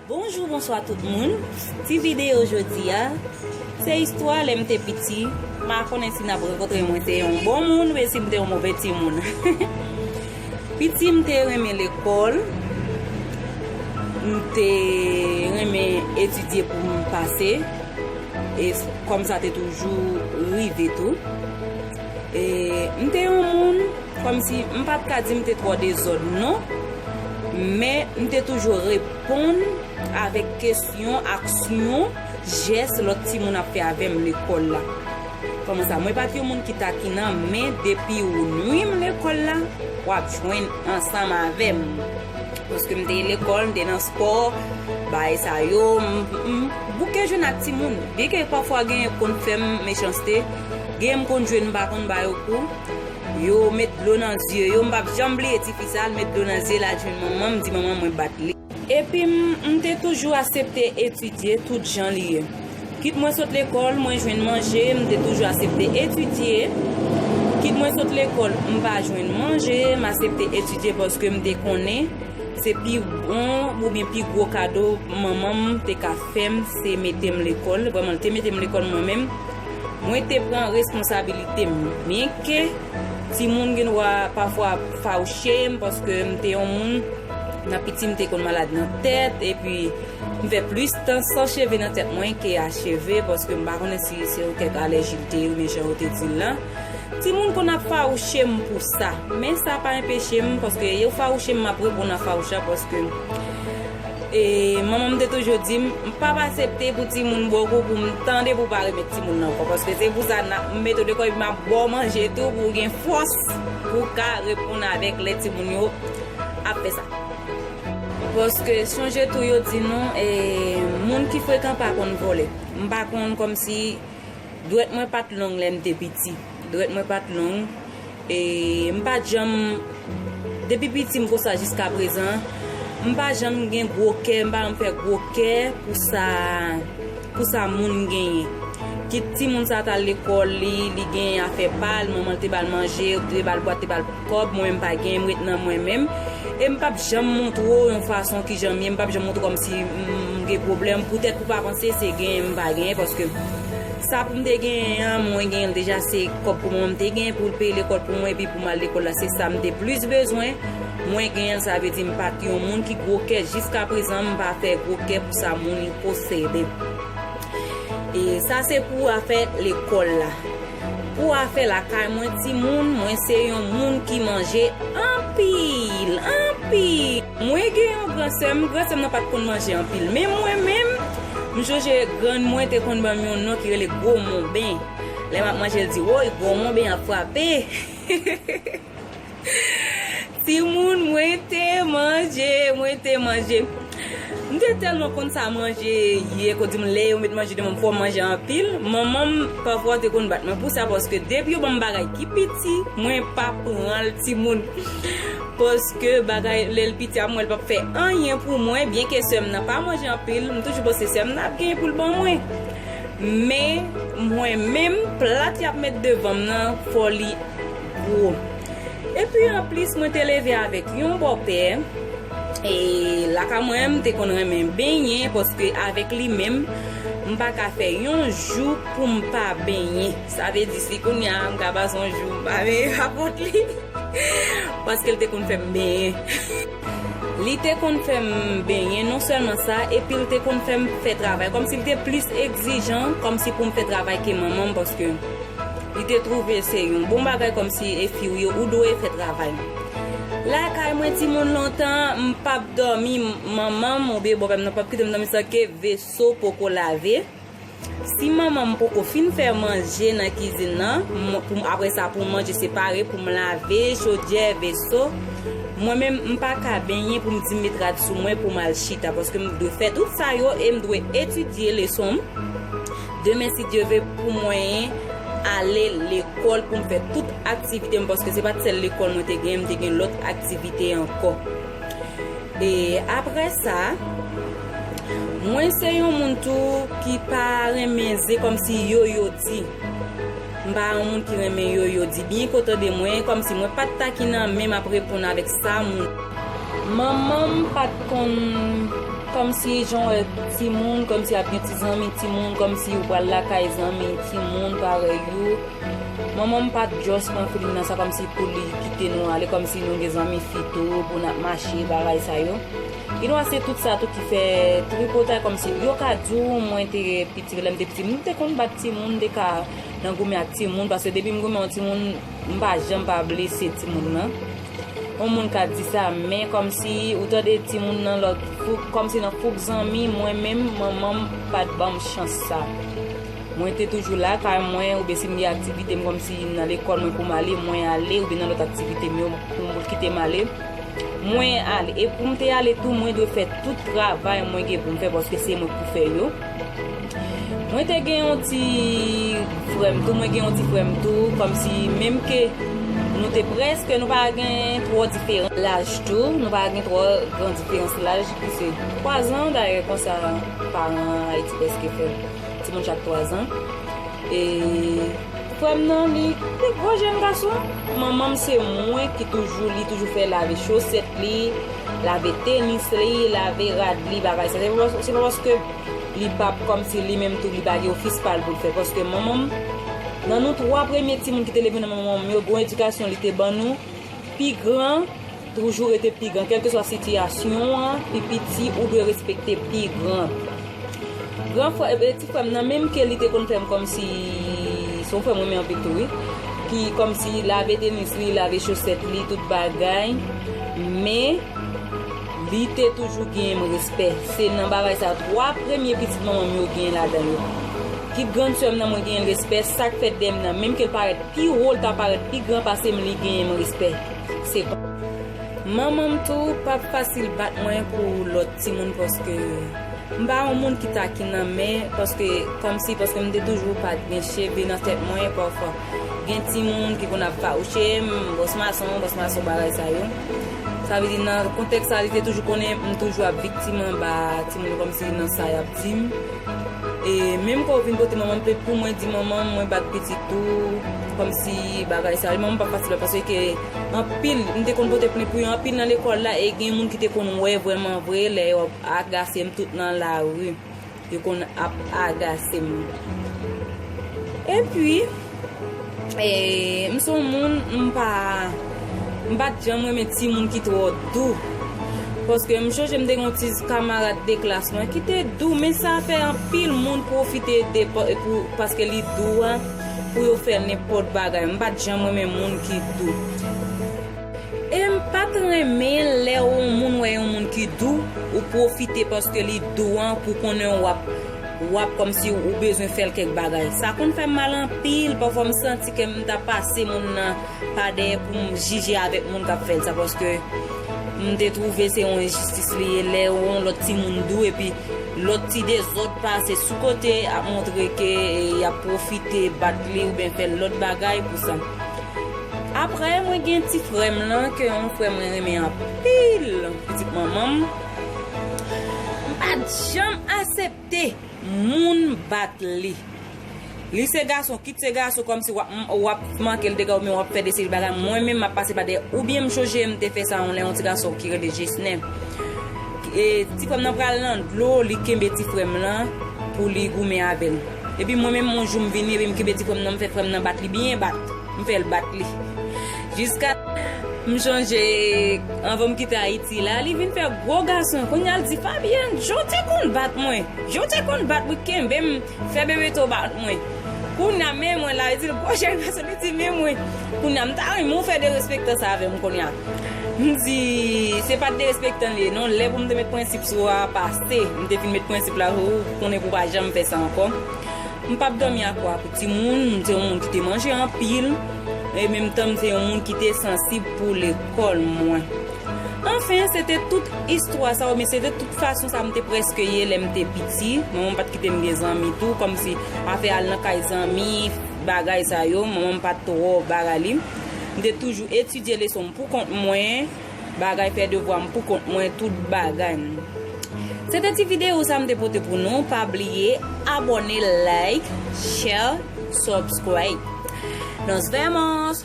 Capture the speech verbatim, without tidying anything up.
Bonjou, bonswa tout moun. Ti videyo jodi a, se istwa lè m te piti. M pa konnen si n ap rankontre mwen te yon bon moun oubyen si m te yon move timoun. Piti, m te renmen lekòl, m te renmen etidye pou m pase, e kòm sa te toujou rive tou. E m te yon moun, kòmsi m pa t ka di m te twò dezòd non, men m te toujou reponn avèk kesyon, aksyon, jès lòt timoun ap fè avè m lekòl la. Kòman sa? Mwen pa t yon moun ki takinan, men depi ou nwi m lekòl la, w ap jwenn ansanm avè m. Paske m te lekòl, m te nan spò, bagay sa yo, m, m bouke jwenn ak timoun. Byenke pafwa gen yo konn fè m mechanste, gen m konn jwenn m pa konn ba yo kou. Yo met dlo nan zye yo, m p ap janm bliye tifi sa, l met dlo nan zye l, al jwenn manman m, di manman mwen bat li. Epi m, m te toujou asepte etidye tout jan li ye. Kit mwen sot lekòl, mwen jwenn manje, m te toujou asepte etidye. Kit mwen sot lekòl, m pa jwenn manje, m asepte etidye paske m te konnen se pi bon oubyen pi gwo kado manman m te ka fè m, se mete m lekòl. Vrèman, l te mete m lekòl mwen menm. Mwen te pran responsabilite m. Byenke timoun gen dwa pafwa fawouche m paske m te yon moun, nan piti m te konn malad nan tèt, epi m fè plis tan san cheve nan tèt mwen ke a cheve, paske m pa konnen si se yon kèk alèji l te ye oubyen jan yo te di l lan. Timoun konn ap fawouche m pou sa, men sa pa enpeche m, paske yo fawouche m, m ap reponn a fawouch la, paske e manman m te toujou di m, m p ap asepte pou timoun ba w kou pou m tande pou w pa remèt timoun nan ankò, paske se pou sa n ap, m mete w lekòl epi m ap ba w manje tou pou w gen fòs pou w ka reponn avèk lè timoun yo ap fè sa. Paske sonje tou yo di nou, e, moun ki frekan pa konn vòlè. M pa konn kòmsi dwèt mwen pa t long lè m te piti. Dwèt mwen pa t long. E m pa t janm, depi piti m konsa jiska prezan, m pa janm gen gwo kè, m pa janm fè gwo kè pou sa, pou sa moun genyen. Kit timoun sa t al lekòl, li, li gen afè pa l, manman l te ba l manje, te ba l bwat, te ba l kòb, mwen menm pa gen, m ret nan mwen menm. E m p ap janm montre w yon fason kijan m ye, m p ap janm montre w kòmsi m, m gen pwoblèm. Poutèt pou pa panse se genyen m pa genyen, paske sa pou m te genyen an, mwen genyen l deja, se kòb pou mwen m te genyen pou l peye lekòl pou mwen, epi pou m al lekòl la, se sa m te plis bezwen. Mwen genyen l, sa vle di m pa t yon moun ki gwo kè. Jiska prezan, m pa fè gwo kè pou sa moun posede. E sa se pou afè lekòl la. Pou afè lakay mwen, timoun, mwen se yon moun ki manje anpil, anpil. Mwen gen yon gran sè m, gran sè m nan pa t konn manje anpil. Men mwen menm, m sonje grann mwen te konn ban m yon non ki rele Gwo Monben. Lè m ap manje, l di, "Woy, Gwo Monben ap frape." Timoun, mwen te manje, mwen te manje. M te tèlman konn sa manje ye, kote m lè yo met manje devan m, fò m manje anpil. Manman m, pafwa, te konn bat mwen pou sa, paske depi yo ban m bagay ki piti, mwen pa pran l, timoun. Paske bagay, lè l piti a, mwen, l p ap fè anyen pou mwen, byenke sè m nan pa manje anpil, m toujou panse sè m nan ap genyen pou l ban mwen. Men, mwen menm, plat y ap met devan m nan, fò li gwo. Epi anplis, mwen te leve avèk yon bòpè. E lakay mwen, m te konn renmen benyen, paske avèk li menm, m pa ka fè yon jou pou m pa benyen. Sa vle di, si kounye a, m ka pase yon jou, m pa benyen pa kont li. Paske l te konn fè m benyen. Li te konn fè m benyen, non sèlman sa, epi l te konn fè m fè travay. Kòmsi l te plis egzijan, kòmsi pou m fè travay ke manman m, paske li te twouve se yon bon bagay, kòmsi e fi w ye, ou dwe fè travay. Lakay mwen, timoun, lontan, m p ap dòmi, manman m oubyen bòpè m nan p ap kite m dòmi san ke veso poko lave. Si manman m poko fin fè manje nan kizin nan, m, pou m, apre sa, pou m manje separe, pou m lave chodyè, veso, mwen menm, m pa ka benyen pou m di m met rad sou mwen pou m al chita, paske m dwe fè tout sa yo e m dwe etidye leson m. Demen, si Dye ve, pou mwen ale lekòl, pou m fè tout aktivite m, paske se pa t sèl lekòl mwen te genyen, m te gen lòt aktivite ankò. E apre sa, mwen se yon moun tou ki pa renmen ze kòmsi yo yo di. M pa yon moun ki renmen yo yo di. Byen ke w tande mwen, kòmsi mwen pa t takinan, men m ap reponn avèk sa moun. Manman m pa t konn, pa Kòmsi jan w wè timoun, kòmsi ap gen ti zanmi timoun, kòmsi ou pral lakay zanmi timoun parèy ou. Manman m pa t just pran feeling nan sa, kòmsi pou li kite nou ale, kòmsi nou gen zanmi fi tou, pou n ap mache, bagay sa yo. Gen dwa se tout sa tou ki fè tripotay, kòmsi yo ka di w, mwen te piti, lè m te piti, m te konn bat timoun, m te ka nan goumen ak timoun, paske depi m goumen yon timoun, m pa janm pa blese timoun nan. Yon moun ka di sa, men kòmsi ou tande timoun nan lòt fouk, kòmsi nan fouk zanmi, mwen menm, manman m pa t ban m chans sa. Mwen te toujou lakay mwen, oubyen si m gen aktivite m, kòmsi nan lekòl mwen pou m ale, mwen ale, oubyen nan lòt aktivite m yo, pou m kite m ale, mwen ale. E pou m te ale tou, mwen dwe fè tout travay mwen gen pou m fè, paske se mwen k pou fè yo. Mwen te gen yon ti frè m tou, mwen gen yon ti frè m tou, kòmsi menm ke nou te prèske, nou pa gen twò diferans laj tou, nou pa gen twò gran diferans laj, ki se twa zan, dayè konsa paran Ayiti prèske fè timoun chak twa zan. E frè m nan, li, li gwo jèn gason. Manman m se mwen ki toujou, li toujou fè lave chosèt li, lave tenis li, lave rad li, bagay sa. Se pa, se pa paske li p ap kòmsi li menm tou li pa gen ofis pa l pou l fè. Paske manman m, nan nou twa premye timoun ki te leve nan manman m yo, gon edikasyon li te ban nou, pi gran toujou rete pi gran. Kèlkeswa sitiyasyon an, pi piti, ou dwe respekte pi gran. Gran frè, e, ti frè m nan, menm ke li te konn fè m kòmsi, se yon frè m renmen anpil tou, wi. Ki kòmsi lave tenis li, lave chosèt li, tout bagay. Men, li te toujou genyen m respè. Se nan bagay sa, twa premye pitit manman m yo genyen ladan yo. Kit grann sè m nan, mwen genyen l respè, sa k fèt dèyè m nan, menm ke l parèt pi wo, l ta parèt pi gran pase m, li genyen m respè. Se pa. Manman m tou p ap fasil bat mwen pou lòt timoun, paske m pa yon moun ki takinan, men paske, kòmsi, paske m te toujou pa t gen cheve nan tèt mwen, pafwa gen timoun ki konn ap fawouche m, bòs mason, bòs mason, bagay sa yo. Sa vle di, nan kontèks sa, li te toujou konnen m toujou ap viktim anba timoun yo, kòmsi nan sa y ap di m. E menm kan w vin pote manman m plent pou mwen, di manman m, mwen bat pitit tou, kòmsi bagay sa yo. Manman m pa fasil, paske anpil, m te konn pote plent pou yo, anpil nan lekòl la, e gen moun ki te konn wè vrèman vre, lè yo ap agase m tout nan lari. Yo konn ap agase m. Epi, e, m se yon moun, m pa, m pa t janm renmen timoun ki twò dou. Paske m chonje m te gen yon ti kamarad de klas mwen ki te dou, men sa fè anpil moun pwofite de, pou, paske li dou a, pou yo fè l nenpòt bagay. M pa t janm renmen moun ki dou. E m pa t renmen lè yon moun wè yon moun ki dou, ou pwofite paske li dou an pou konnen w ap, w ap kòmsi ou bezwen fè l kèk bagay. Sa konn fè m mal anpil, pafwa m santi ke m ta pase moun nan pa dèyè pou m jije avèk moun k ap fè l sa, paske m te twouve se yon enjistis li ye lè yon lòt timoun dou epi lòt ti dezòd pase sou kote ap montre ke, e, y ap pwofite bat li oubyen fè l lòt bagay pou sa. Apre, mwen gen ti frè m lan, ke yon frè mwen renmen anpil, pitit manman m. M pa t janm aksepte moun bat li. Li se gason, kit se gason, kòmsi w ap, w ap manke l dega oubyen w ap fè de seri bagay. Mwen menm, m ap pase pa dèyè. Oubyen m chonje, m te fè sa yon lè, yon ti gason ki rele Jesnen. E, ti frè m nan pral nan dlo, li kenbe ti frè m lan pou li goumen avè l. Epi mwen menm, yon jou m vini, epi m kenbe ti frè m nan, m fè frè m nan bat li byen bat. M fè l bat li. Jiska m chonje, anvan m kite Ayiti la, li vin fè gwo gason. Kounye a l di, Fabienne, jan w te konn bat mwen. Jan w te konn bat mwen, kenbe m, fè bebe to bat mwen. Kounye a, men mwen la, li di l, gwo jèn gason, li di, men mwen. Kounye a, m ta renmen w fè derespektan sa avè m kounye a. M di, se pa t derespektan li ye, non. Lè pou m te met prensip sou ou a pase. M te fin met prensip la sou ou, konnen pou w pa janm fè sa ankò. M p ap dòmi akwa pou timoun, m se yon moun ki te manje anpil, e menm tan m se yon moun ki te sansib pou lekòl mwen. Anfen, se te tout istwa sa yo, men se te tout fason sa m te prèske ye lè m te piti. Manman m pa t kite m gen zanmi tou, kòmsi afè al nan kay zanmi, bagay sa yo, manman m pa t twò bagay li. M te toujou etidye leson m pou kont mwen, bagay fè devwa m pou kont mwen, tout bagay. Se te ti videyo sa m te pote pou nou. Pa bliye abòne, like, share, subscribe. Nos vemos!